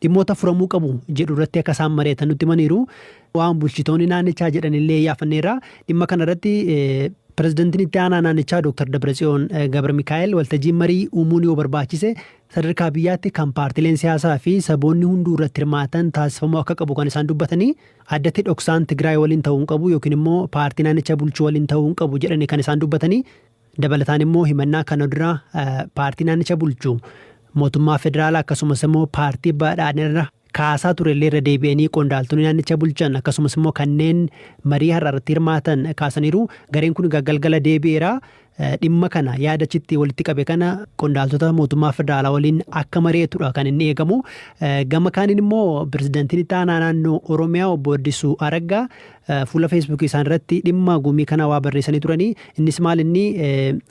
Dhimmoota furamuu qabu jedhu irratti akka isaan mari'atan nutti himaniiru. Waan bulchitoonni naannichaa jedhan illee iyyaafanneerra. Dhimma kana irratti Pirezidantiin itti aanaa naannichaa Dr. Dabratsiyoon Gabra Mikaa'el waltajjiin marii uumuun yoo barbaachise sadarkaa biyyaatti kan paartileen siyaasaa fi saboonni hunduu irratti hirmaatan taasifamuu akka qabu kan isaan dubbatanii addatti dhoksaan Tigraay waliin ta'uu hin qabu yookiin immoo paartii naannicha bulchuu waliin ta'uu hin qabu jedhanii kan isaan dubbatanii. Dabalataan immoo himannaa kana dura paartii naannicha bulchu mootummaa federaalaa akkasumas immoo paartii badhaadhinarra kaasaa ture illee irra deebi'anii qondaaltonni naannicha bulchan akkasumas immoo kanneen marii har'a irratti hirmaatan kaasaniiru. Gareen kun egaa galgala deebi'eera. Dhimma kana yaada achitti walitti qabe kana qondaaltota mootummaa federaalaa waliin akka mari'atudha kan inni eegamu. Gama kaaniin immoo pirezidantiin itti aanaa naannoo Oromiyaa obbo Addisuu Araggaa fuula Feesbuukii isaan irratti dhimma gumii kana waa barreessanii turanii. Innis maal inni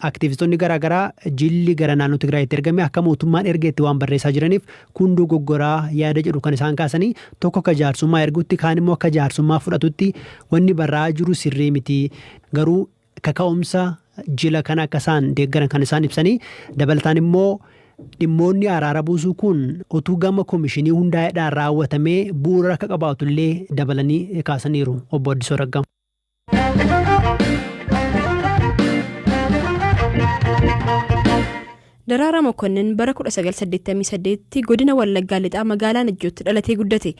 aktiivistonni garaagaraa jilli gara naannoo Tigraayitti ergame akka mootummaan ergeetti waan barreessaa jiraniif kun dogoggoraa yaada jedhu kan isaan kaasanii, tokko akka jaarsummaa ergutti kaan immoo akka jaarsummaa fudhatutti wanni barraa'aa jiru sirrii miti, garuu kaka'umsa jila kana akka isaan deeggaran kan isaan ibsanii. Dabalataan immoo dhimmoonni araara buusuu kun utuu gama komishinii hundaa'eedhaan raawwatamee bu'uura akka qabaatu illee dabalanii kaasaniiru obbo Addisuu Araggaa. Daraaraa Mokonnin bara 1988tti godina Wallaggaa Lixaa magaalaa Najjootti dhalatee guddate.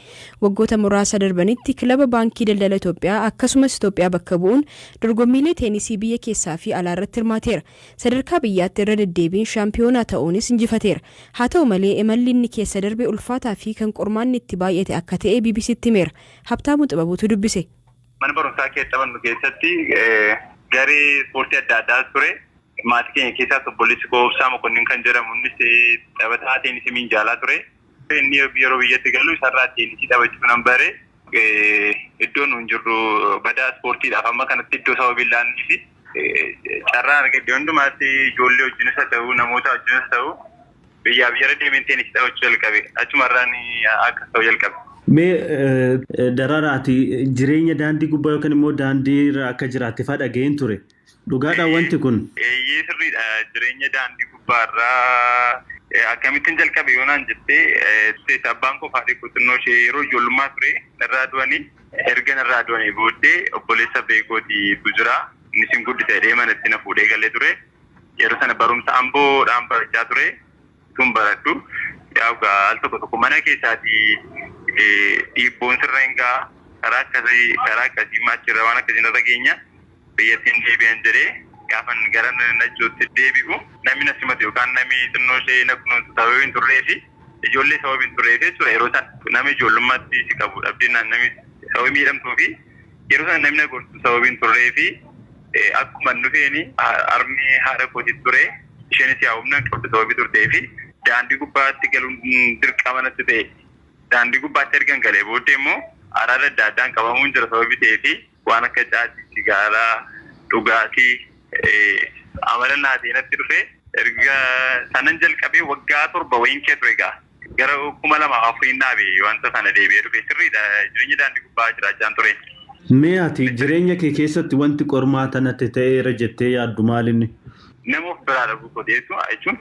Waggoota muraasa darbanitti kilaba Baankii Daldala Itoophiyaa akkasumas Itoophiyaa bakka bu'uun dorgommiilee teenisii biyya keessaa fi alaa irratti hirmaateera. Sadarkaa biyyaatti irra deddeebiin shaampiyoonaa ta'uunis injifateera. Haa ta'u malee imalli inni keessa darbe ulfaataa fi kan qormaanni itti baay'ate akka ta'e BBCtti himeera. Habtaamuu Xibabuutu dubbise. Mana barumsaa keessa taphannu keessatti garee ispoortii adda addaas ture. Maatii keenya keessaas obboleessi koo Obsaa Mokonnin kan jedhamu innis taphataa teenisii minjaalaa ture. Inni yeroo biyyatti galu isarraa teenisii taphachuu nan bare. Iddoo nuun jirru badaa ispoortiidhaaf amma kanatti iddoo sababii hin laanneef carraan argadhe hundumaatti ijoollee wajjinis haa ta'u namoota wajjinis haa ta'u biyyaa biyyarra deemeen teenisii taphachuu jalqabe. Achumarraan akkas ta'uu jalqabe. Mee Daraaraa, ati jireenya daandii gubbaa yookaan immoo daandii irra akka jiraatte fa'aa dhaga'een ture. Dhugaadhaa wanti kun? Eeyyee, sirriidha. Jireenya daandii gubbaarraa akkamittiin jalqabe yoo naan jette, abbaan koo haadhi koo xinnoo ishee yeroo ijoollummaa ture narraa du'anii. Erga narraa du'anii booddee obboleessa beekootiitu jira. Innis hin guddisa jedhee manatti na fuudhee galee ture. Yeroo sana barumsa Amboodhaan barachaa ture. Tun baradhu yaa al tokko tokko mana keessaatii dhiibboon sirra hin ga'a. Karaa akkasii maachirra waan akkasii irra geenya biyyatti hin deebi'an jedhee gaafan gara Najjootti deebi'u namni na simatu yookaan namni xinnoo ishee na kunuunsu sababii hin turree fi ijoollee sababii hin turreef jechuudha. Yeroo sana nama ijoollummaatti si qabu dhabdee namni sababii miidhamtuu fi yeroo sana namni na gorsu sababii hin turree fi akkuma dhufeen harmi haadha kootii ture. Isheenis yaa humna hin qabdu sababii turtee fi daandii gubbaatti galuun dirqama natti ta'e. Daandii gubbaatti ergan galee booddee immoo araada adda addaan qabamuun jira sababii ta'ee fi waan akka caatii, sigaaraa, dhugaatii amala naa ta'e natti dhufe. Erga sanan jalqabee waggaa 7 wayiin kee ture egaa. Gara 2004 dhaabe wanta sana deebi'ee dhufe. Sirriidha, jireenya daandii gubbaa jiraachaan ture. Mee ati jireenya kee keessatti wanti qormaata natti ta'eera jettee yaaddu maalinni? Nama of biraa dhabuu kooti jechuun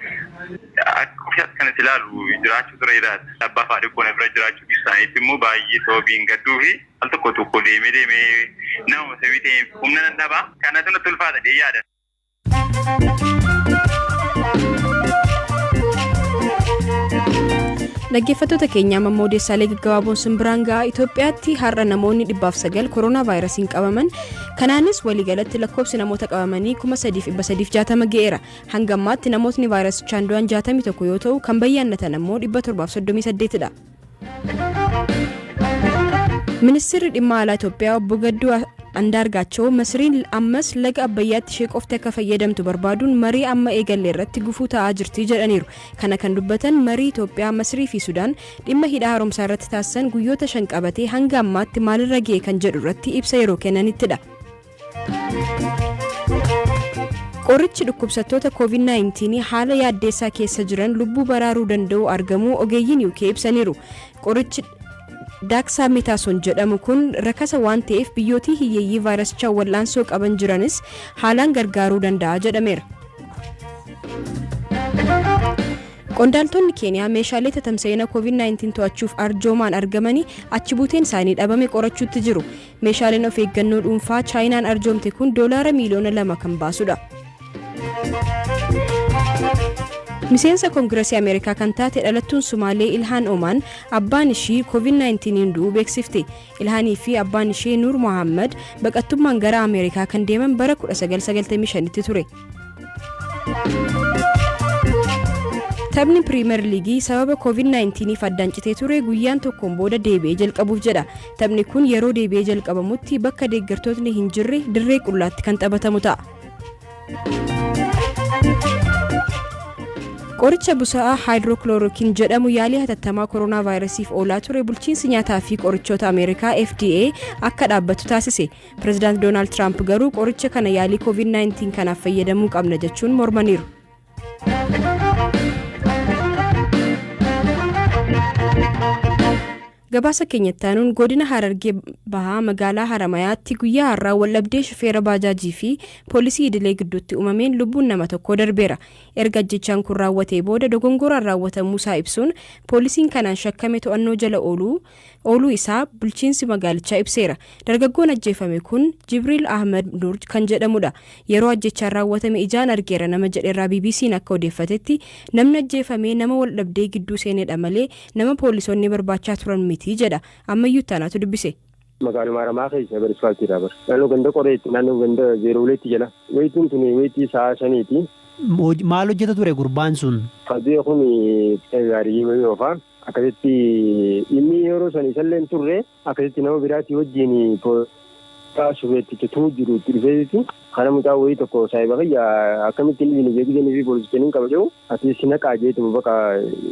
akka ofiisaatti kan itti ilaalu jiraachuu ture jiraata. Abbaa fi haadhi koo na bira jiraachuu isaaniitti immoo baay'ee sababii hin gadduu fi al tokko tokko deemee deemee nama sababii ta'eef humna nan dhabaa. Kanatu natti ulfaata jedhee yaada. Dhaggeeffattoota keenya, amma immoo odeessaalee gaggabaaboon sin biraan ga'a. Itoophiyaatti har'a namoonni 109 koronaa vaayirasiin qabaman. Kanaanis waliigalatti lakkoofsi namoota qabamanii 3360 ga'eera. Hanga ammaatti namootni vaayirasichaan du'an 61 yoo ta'u, kan bayyaannatan ammoo 738 dha. Ministeerri dhimma alaa Itoophiyaa obbo Gadduu Andaargaachoo Masriin ammas laga Abbayyaatti ishee qofti akka fayyadamtu barbaaduun marii amma eegalle irratti gufuu ta'aa jirti jedhaniiru. Kana kan dubbatan marii Itoophiyaa, Masrii fi Sudaan dhimma hidha haaromsaa irratti taasisan guyyoota 5 qabatee hanga ammaatti maalirra ga'e kan jedhu irratti ibsa yeroo kennanittidha. Qorichi dhukkubsattoota Covid-19 haala yaaddeessaa keessa jiran lubbuu baraaruu danda'u argamuu ogeeyyiin UK ibsaniiru. Qorichi Daaksaameetaason jedhamu kun rakasa waan ta'eef biyyootii hiyyeeyyii vaayirasichaan wal'aansoo qaban jiranis haalaan gargaaruu danda'a jedhameera. Qondaaltonni Keeniyaa meeshaalee tatamsa'ina COVID-19 to'achuuf arjoomaan argamanii achi buuteen isaanii dhabame qorachuutti jiru. Meeshaaleen of eeggannoo dhuunfaa Chaayinaan arjoomte kun $2 miiliyoona kan baasudha. Miseensa Koongiresii Ameerikaa kan taate dhalattuun Sumaalee Ilhaan Omaan abbaan ishii COVID-19 du'uu beeksifte. Ilhaanii fi abbaan ishee Nuur Mohaammed baqattummaan gara Ameerikaa kan deeman bara 1995tti ture. Taphni Piriimer Liigii sababa COVID-19f addaan citee ture guyyaan tokkoon booda deebi'ee jalqabuuf jedha. Taphni kun yeroo deebi'ee jalqabamutti bakka deeggartootni hin jirre, dirree qullaatti kan taphatamu ta'a. Qoricha busaa'aa haayidrookiloorookiin jedhamu yaalii hatattamaa koronaa vaayirasiif oolaa ture bulchiinsi nyaataa fi qorichoota Ameerikaa FDA akka dhaabbatu taasise. Pireezidaant Doonaald Tiraamp garuu qoricha kana yaalii COVID-19 kanaaf fayyadamuu qabna jechuun mormaniiru. Gabaasa keenyatti aanuun, godina Harargee Bahaa magaalaa Haramayaatti guyyaa har'aa waldhabdee shufeera baajaajii fi poolisii idilee gidduutti uumameen lubbuun nama tokkoo darbeera. Erga ajjechaan kun raawwatee booda dogongoraan raawwatamuu isaa ibsuun poolisiin kanaan shakkame to'annoo jala ooluu isaa bulchiinsi magaalichaa ibseera. Dargaggoon ajjeefame kun Jibriil Ahmed Nur kan jedhamudha. Yeroo ajjechaan raawwatame ijaan argeera nama jedherraa BBC'n akka odeeffatetti, namni ajjeefame nama waldhabdee gidduu seenedha malee nama poolisoonni barbaachaa turan miti jedha. Ammayyuu Ittaanaatu dubbise. Magaaluma Haramaa keessa bara isfaaltiidha bara. Naannoo ganda qoreetti, naannoo ganda 02 jala. Wayitiin tuni wayitii sa'a 5ti. Maal hojjeta ture gurbaan sun? Fadii kun gaarii wayii oofaa. Akkasitti inni yeroo san isallee hin turre, akkasitti nama biraatii wajjin shufeetticha tumuu jiru itti dhufeetitti kana mucaa wayii tokko saayiba kiyya akkamitti inni inni jeeqisanii fi poolisicha niin qaba jedhu, ati si naqaa jeetuma bakka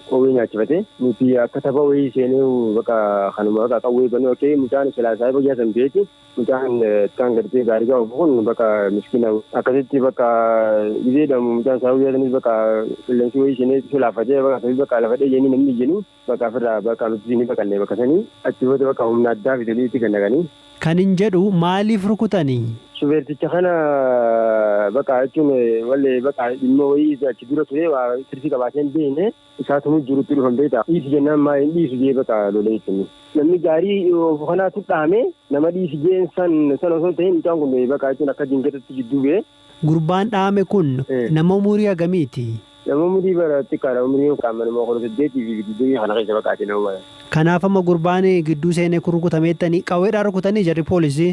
qawwee nyaachifate. Nuti akka tapha wayii seenee bakka kanuma bakka qawwee banuu akkee mucaan silaa saayiba kiyya san beeti. Mucaan xiqqaan gaditee gaarii gaafa kun bakka miskiina akkasitti bakka gizeedhamu mucaan saayiba kiyya sanis bakka qilleensi wayii seenee sulaafatee bakka akkasii bakka lafa dheeyanii namni ijjanii bakka ofirraa bakka nuti ni baqanne. Bakka sanii achi booda bakka humna addaa fidanii itti gannaqanii. Kan hin jedhu, maaliif rukutanii? Shufeerticha kana bakka jechuun wallee bakka dhimma wayii achi dura ture waa sirrii qabaatee hin beekne isaatu jirutti dhufan beektaa. Dhiisi jennaan maa hin dhiisu jee bakka lolee jechuun. Namni gaarii oofu kanaatu dhaame, nama dhiisi jeen san san osoo hin ta'in mucaan kun bakka jechuun akka dingatatti jidduu ba'e. Gurbaan dhaame kun nama umurii hagamiiti? Nama umurii bara xiqqaadha, umurii qaama nama 18 fi 20 kana keessa bakkaati nama. Kanaaf amma gurbaan gidduu seenee kun rukutameettanii qawweedhaan rukutanii jarri poolisii?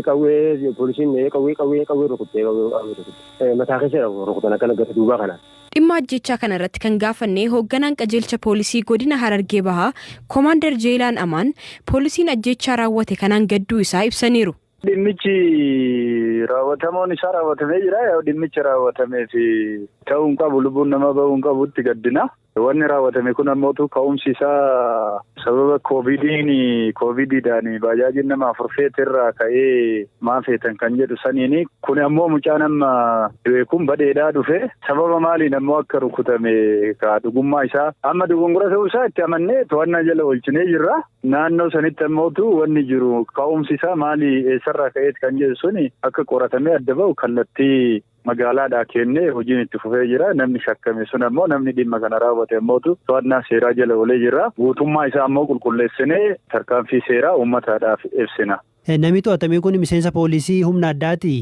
Qawwee, poolisiin qawwee rukuttee, qawwee rukuttee mataa keessa rukutan akkana gara duubaa kana. Dhimma ajjechaa kana irratti kan gaafanne hoogganaan qajeelcha poolisii godina Harargee Bahaa Koomaandar Jeelaan Amaan poolisiin ajjechaa raawwate kanaan gadduu isaa ibsaniiru. Dhimmichi raawwatamuun isaa raawwatamee jira. Dhimmicha raawwatamee fi ta'uu hin qabu, lubbuun nama bahuu hin qabutti gaddina. Wanni raawwatame kun ammootu ka'umsi isaa sababa koovidiidhaan baajaajiin nama afur feeterraa ka'ee maa feetan kan jedhu saniini. Kun ammoo mucaan amma du'e kun badheedhaa dhufe, sababa maaliin ammoo akka rukutame ka dhugummaa isaa amma dogongora ta'uu isaa itti amannee to'annaa jala oolchinee jirra. Naannoo sanitti ammootu wanni jiru ka'umsi isaa maali, eessarraa ka'eet kan jedhu suni akka qoratamee adda ba'u kallattii magaalaadhaa kennee hojiin itti fufee jira. Namni shakkame sun ammoo, namni dhimma kana raawwate ammootu to'annaa seeraa jala oolee jira. Guutummaa isaa ammoo qulqulleessinee tarkaanfii seeraa uummataadhaaf ibsina. Namni to'atame kun miseensa poolisii humna addaati?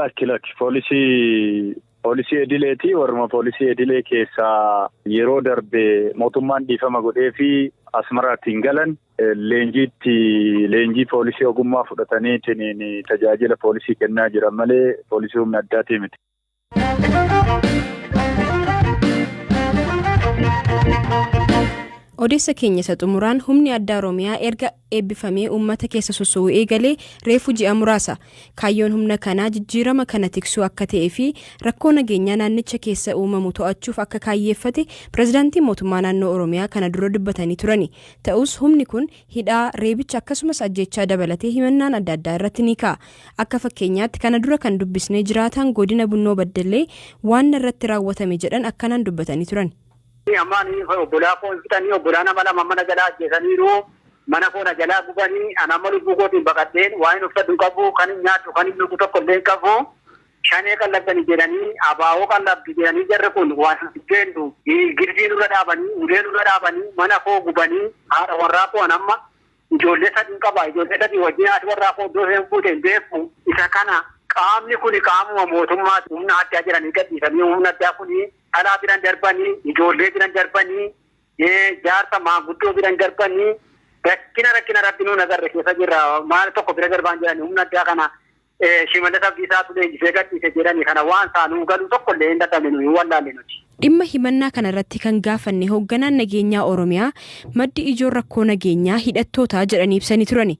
Lakki, lakki, poolisii idileeti. Warruma poolisii idilee keessaa yeroo darbe mootummaan dhiifama godhee fi Asmaraattiin galan, leenjiitti leenjii poolisii ogummaa fudhataniitiin tajaajila poolisii kennaa jiran malee poolisii humna addaatii miti. Odeessa keenya isa xumuraan, humni addaa Oromiyaa erga eebbifamee uummata keessa soso'uu eegalee reefu ji'a muraasa. Kaayyoon humna kanaa jijjiirama kana tiksuu akka ta'ee fi rakkoo nageenyaa naannicha keessa uumamu to'achuuf akka kaayyeeffate pirezidaantiin mootummaa naannoo Oromiyaa kana dura dubbatanii turani. Ta'us humni kun hidhaa, reebicha akkasumas ajjeechaa dabalatee himannaan adda addaa irratti ni ka'a. Akka fakkeenyaatti kana dura kan dubbisnee jiraataan godina Bunnoo Baddallee waan irratti raawwatame jedhan akkanaan dubbatanii turan. Ammaan obbolaa koo fixanii, obbolaa nama lama mana jalaa ajjeesaniiru. Mana koo na jalaa gubanii, ani amma lubbuu kootiin baqadheen waan hin uffadhu hin qabu, kan hin nyaadhu, kan hin dhugu tokko illee hin qabu. Shanee qallabdanii jedhanii, abaa'oo qallabdu jedhanii, jarri kun waan jennu girdii nurra dhaabanii, ulee nurra dhaabanii, mana koo gubanii, haadha warraa koo amma ijoollee sadii qaba. Ijoollee 3 wajjin haati warraa koo iddoo isheen fuute hin beeku. Isa kana qaamni kun qaamuma mootummaa humna addaa jedhanii gadhiisanii, humna addaa kun dhalaa biran darbanii, ijoollee biran darbanii, jaarsa maanguddoo biran darbanii, rakkina rakkina rabbi nuun agarre keessa jirra. Maal tokko bira darbaan jedhanii humna addaa kana Shimallis Abdiisaatu leenjisee gadhiise jedhanii, kana waan saanuu galuu tokko illee hin dadhabne, nuyi hin wallaalle nuti. Dhimma himannaa kanarratti kan gaafanne hoogganaan nageenyaa Oromiyaa maddi ijoon rakkoo nageenyaa hidhattoota jedhanii ibsanii turani.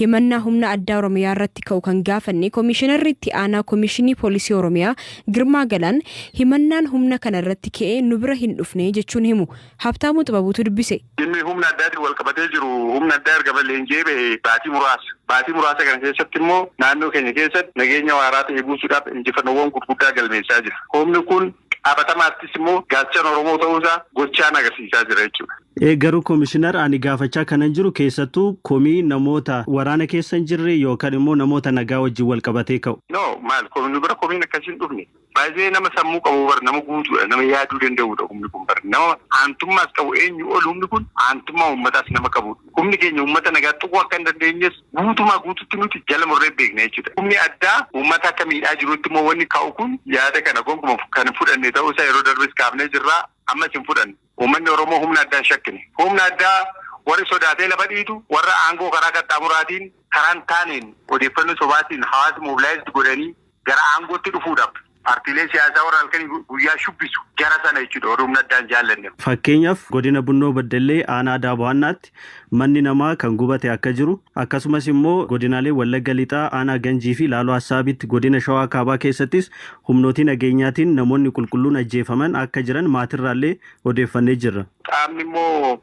Himannaa humna addaa Oromiyaa irratti ka'u kan gaafanne Komishinarri itti aanaa Komishinii Poolisii Oromiyaa Girmaa Galaan himannaan humna kana irratti ka'e nu bira hin dhufne jechuun himu. Habtaamuu Xibabuutu dubbise. Dhimmi humna addaatiin wal qabatee jiru, humna addaa erga leenji'ee ba'e baatii muraasa. Baatii muraasa kana keessatti immoo naannoo keenya keessatti nageenya waaraa ta'e buusuudhaaf injifannoowwan gurguddaa galmeessaa jira. Humni kun qabatamaattis immoo gaachana Oromoo ta'uusaa gochaan agarsiisaa jira jechuudha. Garuu Komishinar, ani gaafachaa kanan jiru keessattuu komii namoota waraana keessa hin jirre yookaan immoo namoota nagaa wajjin wal qabatee ka'u. No, maal, nu bira komiin akkasii hin dhufne. Baay'ee nama sammuu qabu bar, nama guutuudha, nama yaaduu danda'udha humni kun bar. Nama aantummaas qabu, eenyu ol humni kun aantummaa uummataas nama qabudha. Humni keenya uummata nagaa tuquu akka hin dandeenyes guutumaa guututti nuti jala murree beekna jechuudha. Humni addaa uummata akka miidhaa jirutti immoo wanni ka'u kun, yaada kana gonkumaa kan fudhanne ta'uusaa yeroo darbes kaafnee jirra, ammas hin fudhanne. Uummanni Oromoo humna addaa hin shakkine. Humna addaa warri sodaatee lafa dhiitu, warra aangoo karaa qaxxaamuraatiin, karaan taaneen, odeeffannoo sobaatiin hawaasa mobilized godhanii gara aangootti dhufuudhaaf paartiilee siyaasaa warra halkanii guyyaa shubbisu jara sana jechuudha, warri humna addaan jaallanne. Fakkeenyaaf, godina Bunnoo Beddellee aanaa Daabo'annaatti manni namaa kan gubate akka jiru, akkasumas immoo godinaalee Wallagga Lixaa aanaa Ganjii fi Laaloo Assaabitti, godina Shawaa Kaabaa keessattis humnootii nageenyaatiin namoonni qulqulluun ajjeefaman akka jiran maatirraallee odeeffannee jirra. Qaamni immoo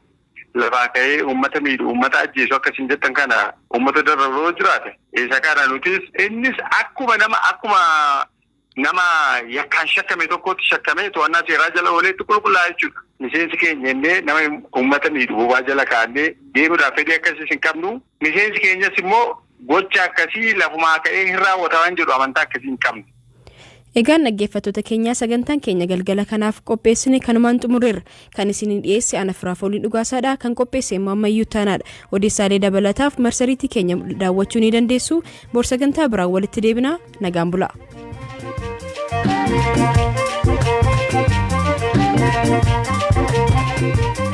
lafaa ka'ee uummata miidhu, uummata ajjeesu, akkasiin jettan kana uummata dararoo jiraate, isa kana nutis innis akkuma nama yakkaan shakkame tokkotti shakkamee to'annaa seeraa jala ooleetti qulqullaa'aa jechuudha. Miseensi keenya innee nama uummata miidhu bobaa jala kaa'annee deemuudhaaf fedhii akkasiis hin qabnu. Miseensi keenyas immoo gocha akkasii lafumaa ka'ee hin raawwata waan jedhu amantaa akkasii hin qabnu. Egaan dhaggeeffattoota keenyaa, sagantaan keenya galgala kanaaf qopheessine kanumaan xumureerra. Kan isin dhiyeesse ana Firaafooliin Dhugaasaadha. Kan qopheesse immoo Ammayyuu Taanaadha. Odeessaalee dabalataaf marsariitii keenya daawwachuu ni dandeessu. Bor sagantaa biraan walitti deebina, nagaan bulaa. Thank you.